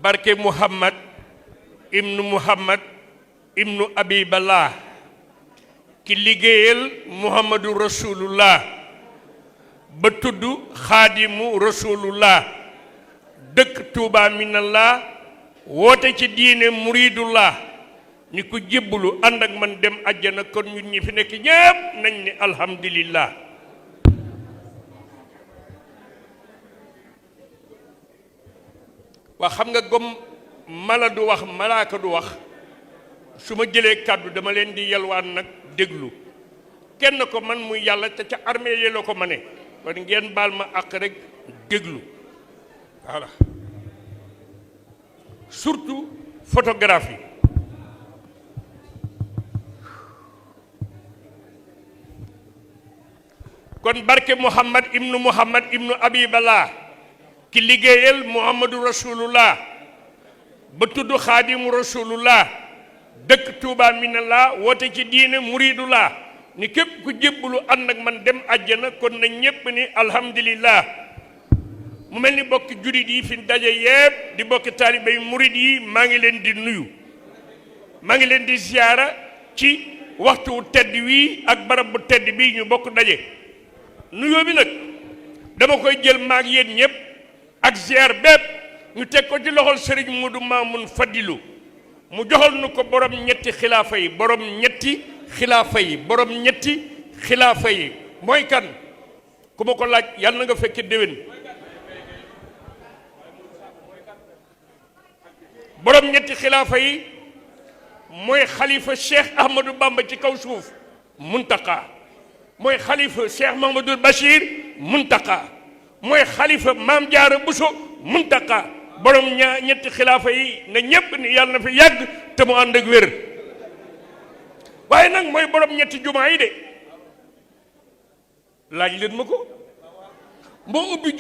barke Muhammad ibnu Abiballah ki liggéeyal Muhammadu Rasulullah ba tudd xaadimu Rasulullah dëkk Tuuba minallah woote ci diine muridullah ni ku jébbalu ànd ak man dem àjjana kon ñun ñi fi nekk ñépp nañ ni alhamdulillah. waa xam nga gom mala du wax malaaka du wax su ma jëlee kàddu dama leen di yalwaan nag déglu kenn ko man muy yàlla te ca armée yi la ko ma ne kon ngeen baal ma àq rek déglu voilà surtout photographie kon barke Muhammad ibnu Abiballah ki liggéeyal Muhammadu Rasulullah ba tudd xaadimu Rasulullah dëkk Tuuba minallah woote ci diine muridullah ni képp ku jébbalu ànd ak man dem àjjana kon na ñépp ni alhamdulillah. mu mel ni bokki jurit yi fi daje yépp di bokki taalibe yi murid yi maa ngi leen di nuyu maa ngi leen di ziyaara ci waxtu wu tedd wii ak barab bu tedd bii ñu bokk daje nuyoo bi nag dama koy jël maag yéen ñépp ak ziyaar bépp ñu teg ko ci loxol Serigne Modou Mamoun Fadilu mu joxal nu ko borom ñetti xilaafa yi borom ñetti xilaafa yi mooy kan ku ma ko laaj yàlla na nga fekke déwén borom ñetti xilaafa yi mooy xalifa Cheikh Ahmadou Bamba ci kaw suuf Muntaqa mooy xalifa Cheikh Mahamadul Bachir Muntaqa mooy xalifa Maam Jaara Buso Muntaqa borom ñetti xilaafa yi na ñépp ni yàlla na fi yàgg te mu ànd ak wér waaye nag mooy borom ñetti jumaa yi de laaj leen ma ko moo ubbi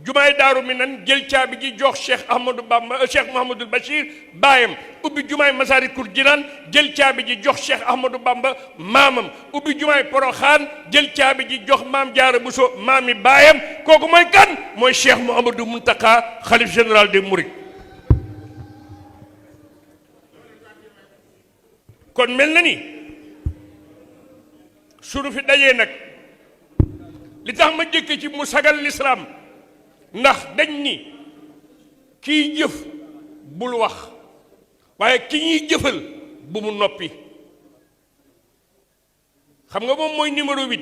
jumaay Daaru Minan jël caabi ji jox Cheikh Ahmadou Bamba Cheikh Mouhamadul Bachir baayam ubbi jumaay Masaalikul Jinaan jël caabi ji jox Cheikh Ahmadou Bamba maamam ubbi jumaay Poroxaan jël caabi ji jox Maam Jaara Buso maami baayam kooku mooy kan mooy Cheikh Mouhamadou Mountakha xalif général des Mourides. kon mel na ni sunu fi dajee nag li tax ma jëkke ci mu sagal lislaam ndax dañ ni kiy jëf bul wax waaye ki ñuy jëfal bu mu noppi xam nga moom mooy numéro 8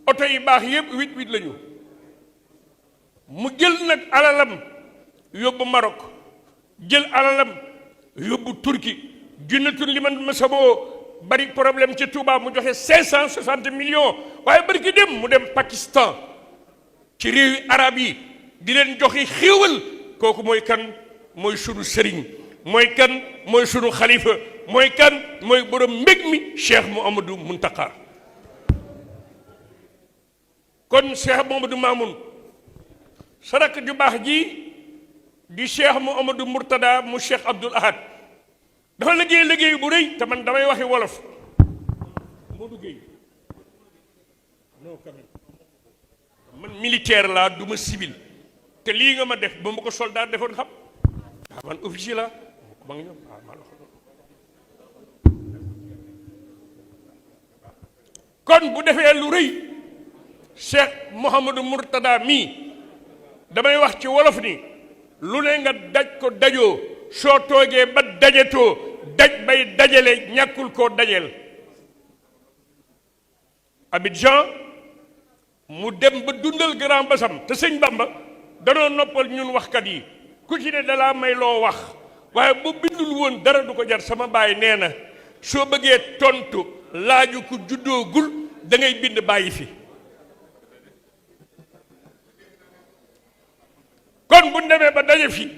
oto yi baax yépp 8 lañu mu jël nag alalam yóbbu Maroc jël alalam yóbbu Turquie junnatul li man ma saboo bari problème ci Touba mu joxe 560 millions waaye bari ki dem mu dem Pakistan ci réewi arab yi di leen joxe xéewal kooku mooy kan mooy sunu sëriñ mooy kan mooy sunu xalifa mooy kan mooy borom mbég mi Cheikh Mouhamadou Mountakha kon Cheikh Mouhamadou Mamoun sarak ju baax ji di Cheikh Mouhamadou Mourtada mu Cheikh Abdoul Ahad dafa liggéey bu rëy te man damay waxi wolof moo duggéey non quand même man militaire laa du ma civil te lii nga ma def ba ma ko soldat defoon xam waaw man officier la ma ngi ñëw waaw maa la kon bu defee lu rëy Cheikh Mouhamadou Mourtada mii damay wax ci wolof ni lu ne nga daj ko dajoo soo toogee ba dajetoo daj bay dajale ñàkkul koo dajeel Abidjan mu dem ba dundal Grand Bassam te sëñ Bamba danoo noppal ñun waxkat yi ku ci ne dalaa may loo wax waaye bu bindul woon dara du ko jar sama baay nee na soo bëggee tontu laaju ku juddoogul da ngay bind bàyyi fi kon bu demee ba daje fi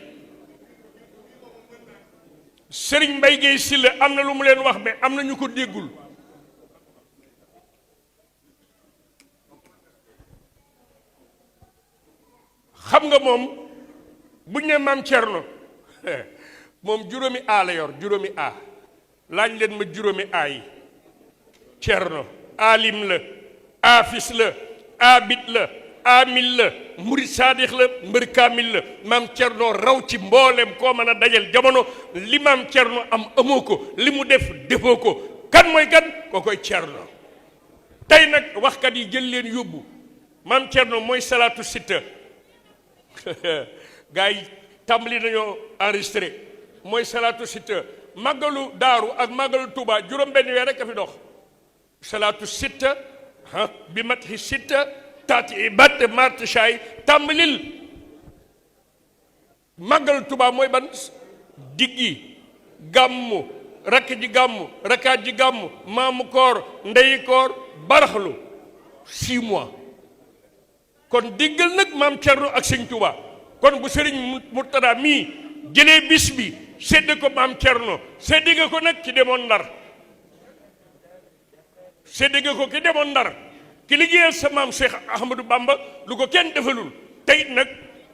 Serigne Mbaye Guèye Sylla am na lu mu leen wax mais am na ñu ko déggul xam nga moom buñ ne maam Thierno moom juróomi a la yor juróomi a laaj leen ma juróomi a yi Thierno alim la afis la abid la amil la murid saadix la mbër kaamil la maam Cerno raw ci mboolem koo mën a dajal jamono li maam Cerno am amoo ko li mu def defoo ko kan mooy kan koo koy Cerno tey nag waxkat yi jël leen yóbbu maam Cerno mooy salaatu sitta gars yi tàmbali nañoo enregistré mooy salaatu sitta màggalu daaru ak màggalu Tuuba juróom benn weer rek a fi dox salaatu sitta bi mat hi sitta taati ibat mart shay tàmbalil màggalu Tuuba mooy ban diggi gàmmu rakk ji gàmmu rakkaat ji gàmmu maamu koor ndeyi koor baraxlu 6 mois kon diggal nag maam Cerno ak sëñ Tuuba kon bu sëriñ Murtada mii jëlee bis bi sédde ko maam Cerno sédde nga ko nag ki demoon Ndar sédde nga ko ki demoon Ndar ki liggéeyal sa maam Cheikh Ahmadou Bamba lu ko kenn defalul tey nag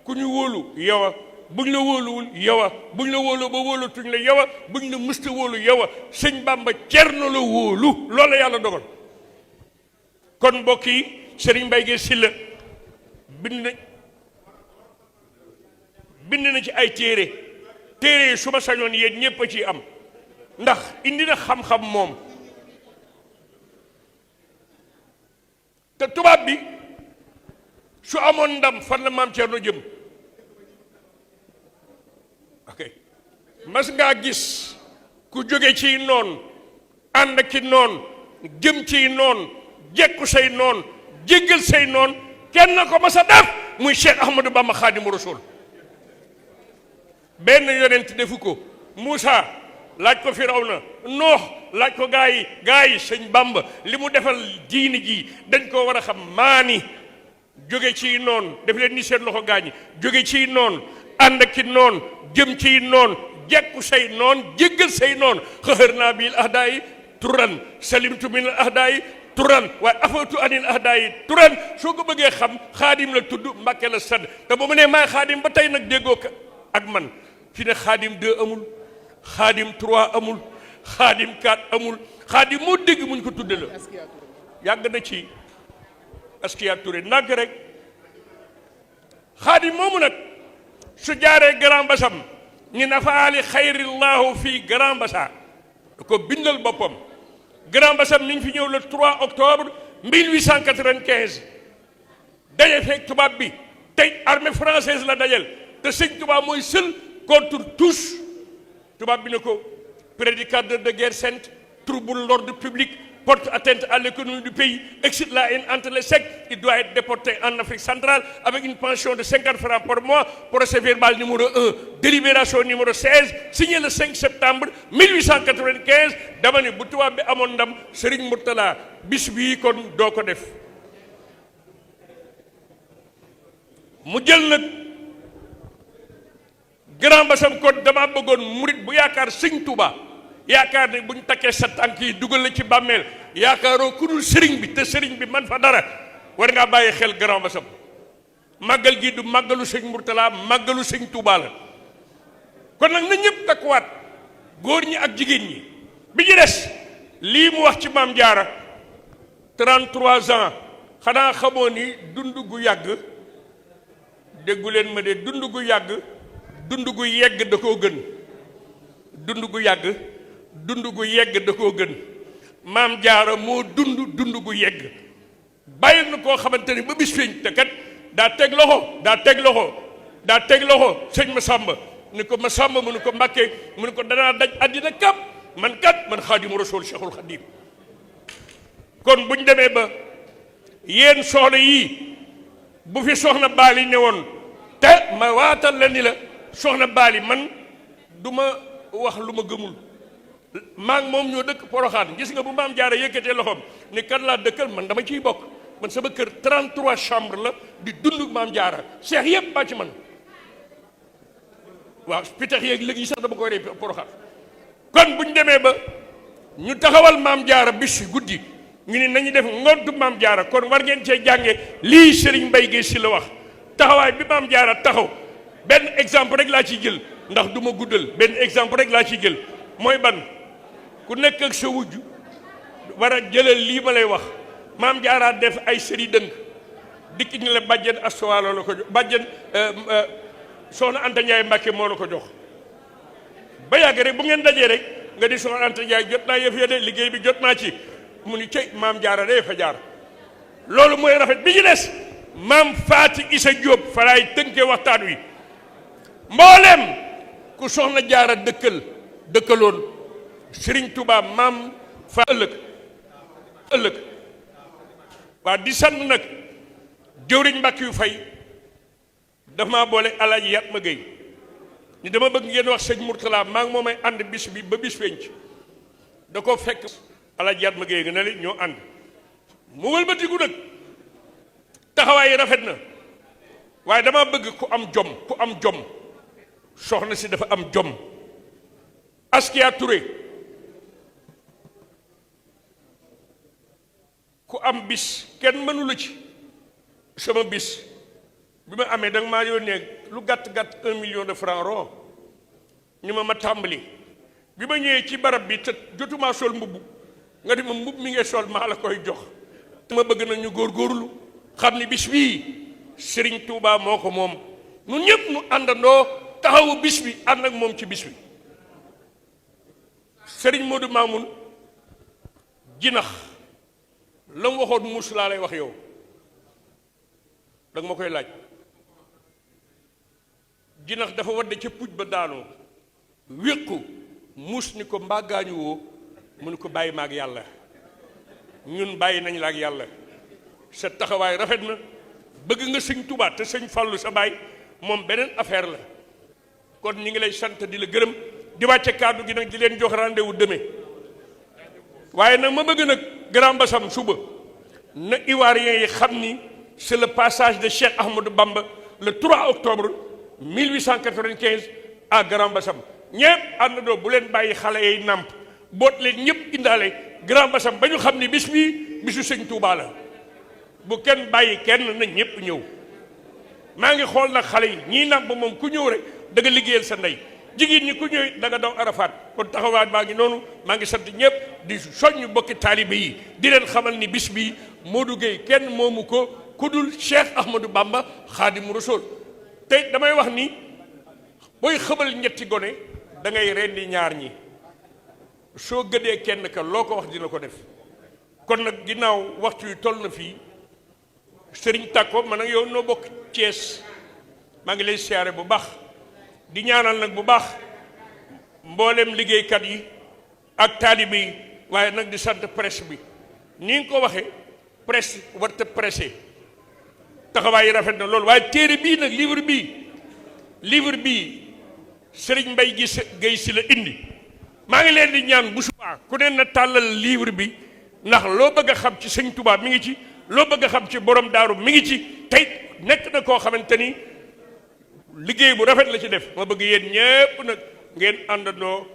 ku ñu wóolu yow buñ la wóoluwul yow buñ la wóolu ba wóolatuñ la yow buñ la musta wóolu yow sëñ Bamba Cerno la wóolu loolu yàlla dogal kon mbokk yi Serigne Mbaye Guèye Sylla bind na ci ay téere yi su ma sañoon yéen ñépp a ciy am ndax indi na xam-xam moom te tubaab bi su amoon ndam fan la maam Cerno jëm ok mas ngaa gis ku jóge ciy noon ànd ki noon jëm ciy noon jekku say noon jéggal say noon kenn na ko mas a def muy Cheikh Ahmadou Bamba Xaadimu Rasuul benn yonent defu ko Muusa laaj ko Firawna Noox laaj ko gaa yi sëñ Bamba li mu defal diini ji dañ koo war a xam maani jóge ciy noon def leen ni seen loxo gaañi jóge ciy noon ànd ak ci noon jëm ciy noon jekku say noon jéggal say noon xëxër naa bil ahdaayi turan salimtu min al ahdaayi turan waaye afatu anil ahdaayi turan soo ko bëggee xam xaadim la tudd Mbàkke la sadd te ba mu ne maay xaadim ba tey nag déggoo ko ak man fi ne xaadim 2 amul xaadim 3 amul xaadim 4 amul xaadim moo dégg muñ ko tudde la yàgg na ci Askia Touré nag rek xaadim moomu nag su jaaree Grand Bassam ni nafaali xayrillahu fii Grand Bassam da ko bindal boppam Grand Bassam mi ngi fi ñëw le 3 octobre 1895 daje fekk tubaab bi tey armée française la dajal te sëñ tubaab mooy seul contre tous tubaab bi ne ko prédicateur de guerre sainte trouble l'ordre public porte atteinte à l'économie du pays excite la haine entre les sectes il doit être déporté en Afrique centrale avec une pension de 50 francs par mois procès verbal numéro 1 délibération numéro 16 signé le 5 septembre 1895 dama ne bu tubaab bi amoon ndam Serigne Mourtala bis bii kon doo ko def mu jël nag Grand Bassam kon dama bëggoon murit bu yaakaar sëñ Touba yaakaar ne buñ takkee sa tànk yi dugal la ci bàmmeel yaakaaroo ku dul sëriñ bi te sëriñ bi man fa dara war ngaa bàyyi xel Grand Bassam màggal gi du màggalu sëñ Mourtala màggalu sëñ Touba la kon nag na ñëpp takkuwaat góor ñi ak jigéen ñi bi ci des lii mu wax ci maam Jaara 33 ans xanaa xamoo ni dund gu yàgg déggu leen ma de dund gu yàgg dund gu yegg da koo gën dund gu yàgg dund gu yegg da koo gën maam Jaara moo dund gu yegg bàyyi na koo xamante ni ba bis feeñ te kat daa teg loxo sëñ Masamba ni ko Masamba mu ni ko Mbàkke mu ni ko danaa daj àddina kap man Xaadimu Rasuul Cheikhul Xadim kon buñ demee ba yéen soxna yii bu fi soxna Baali ne woon te ma waatal la ni la soxna Baali man du ma wax lu ma gëmul maa ngi moom ñoo dëkk Poroxaan gis nga bu maam Jaara yëkkatee loxoom ni kan laa dëkkal man dama ciy bokk man sama kër 33 chambre la di dund maam Jaara seex yëpp baa ci man waaw pitax yeeg léegi sax dama koy rey Poroxaan kon buñ demee ba ñu taxawal maam Jaara bis guddi ñu ni nañu def ngontu maam Jaara kon war ngeen cee jànge lii Serigne Mbaye Guèye Sylla wax taxawaay bi maam Jaara taxaw benn exemple rek laa ciy jël ndax du ma guddal benn exemple rek laa ciy jël mooy ban ku nekk ak sa wujj war a jëlal lii ma lay wax maam Jaara def ay sëri dëng dikk ni la bàjjen astuwaalo la ko jox bàjjen soxna Anta Ndiaye Mbàkke moo la ko jox ba yàgg rek bu ngeen dajee rek nga di soxna Anta Ndiaye jot naa yëf ya de liggéey bi jot naa ci mu ni cey maam jaara de fa jaar loolu mooy rafet bi ci des maam Faati Isa Jóob fa laay tënke waxtaan wi mboolem ku soxna jaara dëkkaloon Sëriñ Tuubaa maam fa ëllëg waa di sant nag jëwriñ Mbàkke yu fay dafa maa boole alaaji yat ma géy ni dama bëgg ngeen wax sëñ Mourtala maa ngi moomay ànd bis bi ba bis penc da ko fekk alaaji yat ma géy nga ne li ñoo ànd mu wëlbatiku nag taxawaay yi rafet na waaye dama bëgg ku am jom soxna si dafa am jom Askia Touré ku am bis kenn mënu la ci sama bis bi ma amee danga maa yónnee lu gàtt-gàtt 1 million de francs ron ni ma tàmbali bi ma ñëwee ci barab bi te jotumaa sol mbubb nga di ma mbubb mi ngay sol maa la koy jox ma bëgg nag ñu góorgóorlu xam ni bis bii Serigne Touba moo ko moom ñun ñëpp nu àndandoo taxawu bis bi ànd ak moom ci bis bi Serigne Modou Mamoun jinax la mu waxoon muus laa lay wax yow danga ma koy laaj jinax dafa wadde ca puj ba daanoo wéqu muus ni ko mbaa gaañu woo mu ni ko bàyyi ma ak yàlla ñun bàyyi nañ la ak yàlla sa taxawaay rafet na bëgg nga sëñ Tuubaa te sëñ Fallu sa baay moom beneen affaire la kon ñi ngi lay sant di la gërëm di wàcce kàddu gi nag di leen jox rendez-vous demain waaye nag ma bëgg nag Grand Bassam suba na Ivoiriens yi xam ni c'est le passage de Cheikh Ahmadou Bamba le 3 octobre 1895 à Grand Bassam ñëpp àndandoo bu leen bàyyi xale yi nàmp boot leen ñëpp indaale Grand Bassam ba ñu xam ni bis bii bisu sëñ Touba la bu kenn bàyyi kenn na ñëpp ñëw maa ngi xool nag xale yi ñii nàmp moom ku ñëw rek da nga liggéeyal sa ndey jigéen ñi ku ñëw da nga daw Arafat kon taxawaat baa ngi noonu maa ngi sant ñëpp di soññ bokki taalibe yi di leen xamal ni bis bii Modou Gueye kenn moomu ko ku dul Cheikh Ahmadou Bamba Xaadimu Rasuul tey damay wax ni booy xëbal ñetti gone da ngay rendi ñaar ñi soo gëdee kenn ka loo ko wax dina ko def kon nag ginnaaw waxtu yu toll na fii Sëriñ Tàkko man ak yow noo bokk Thiès maa ngi lay siyaare bu baax di ñaanal nag bu baax mboolem liggéeykat yi ak taalibe yi waaye nag di sant presse bi ni nga ko waxee presse warta pressé taxawaay yi rafet na loolu waaye téere bii nag livre bii Serigne Mbaye Guèye si la indi maa ngi leen di ñaan bu subaa ku ne na tàllal livre bi ndax loo bëgg a xam ci sëñ Touba mi ngi ci loo bëgg a xam ci borom daaru mi ngi ci tey nekk na koo xamante ni liggéey bu rafet la ci def ma bëgg yéen ñépp nag ngeen àndandoo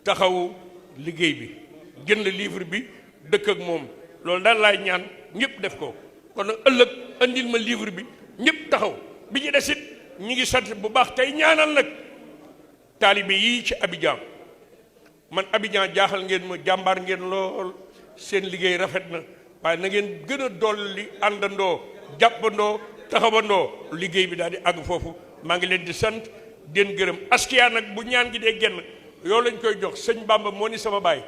taxawu liggéey bi jënd livre bi dëkk ak moom loolu daal laay ñaan ñëpp def ko kon nag ëllëg andil ma livre bi ñëpp taxaw bi ñu desit ñi ngi sant bu baax tey ñaanal nag taalibe yii ci Abidjan man Abidjan jaaxal ngeen ma jàmbaar ngeen lool seen liggéey rafet na waaye na ngeen gën a dolli àndandoo jàppandoo taxawandoo liggéey bi daal di àgg foofu maa ngi leen di sant den gërëm Askia nag bu ñaan gi dee genn yow lañ koy jox sëñ Bamba moo ni sama baay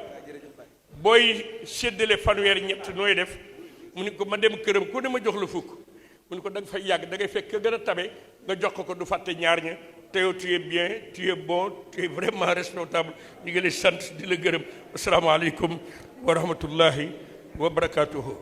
booy séddale fanweer ñett nooy def mu ni ko ma dem këram ku ne ma jox la fukk mu ni ko da nga fay yàgg da ngay fekk gën a tabe nga jox ko du fàtte ñaar ña te yow tu es bien tu es bon tu es vraiment responsable ñu ngi lay sant di la gërëm asalaamaaleykum wa rahmatullahi wa barakatuhu